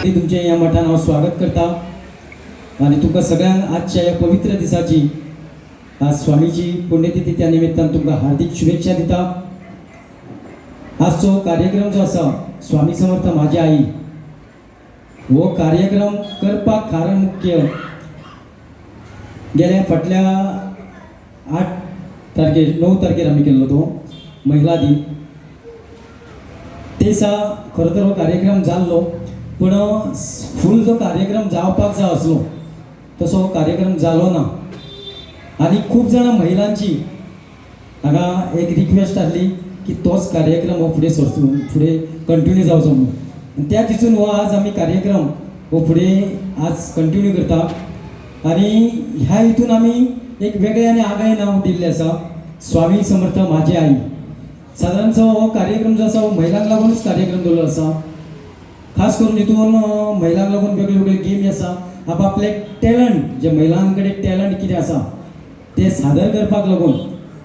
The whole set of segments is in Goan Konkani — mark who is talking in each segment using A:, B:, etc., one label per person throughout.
A: तुमचें ह्या मठान हांव स्वागत करता आनी तुमकां सगळ्यांक आजच्या ह्या पवित्र दिसाची, आज स्वामीची पुण्यतिथी, त्या निमित्तान तुमकां हार्दिक शुभेच्छा दिता। आजचो कार्यक्रम जो आसा स्वामी समर्थ माझी आई, हो कार्यक्रम करपाक कारण मुख्य गेल्या फाटल्या 8 तारखेर 9 तारखेर आमी केल्लो तो महिला दिन। ते दिसा खरो तर हो कार्यक्रम जाल्लो, पूण फूल जो कार्यक्रम जावपाक जाय आसलो तसो हो कार्यक्रम जालो ना। आनी खूब जाणां महिलांची हांगा एक रिक्वेस्ट आहली की तोच कार्यक्रम हो फुडें सरचो, फुडें कंटिन्यू जावचो म्हणून। आनी त्या चिंतून हो आज आमी कार्यक्रम हो फुडें आज कंटिन्यू करता। आनी ह्या हितून आमी एक वेगळें आनी आगळें नांव दिल्लें आसा, स्वामी समर्थ माझी आई। सादारणसो हो कार्यक्रम जो आसा हो महिलांक लागूनच कार्यक्रम दवरलो आसा। खास करून हितून महिलांक लागून वेगळे वेगळे गेमी आसा, आपापले टॅलंट, जे महिलां कडेन टॅलंट कितें आसा ते सादर करपाक लागून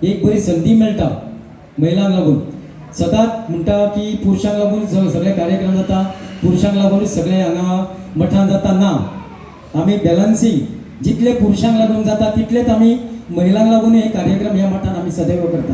A: एक बरी संदी मेळटा महिलांक लागून। सदांच म्हणटा की पुरुषांक लागून सगळे कार्यक्रम जाता, पुरुषांक लागूनच सगळे हांगा मठान जाता, ना। आमी बॅलन्सींग जितले पुरुषांक लागून जाता तितलेच आमी महिलांक लागून हे कार्यक्रम ह्या मठान आमी सदैव करता।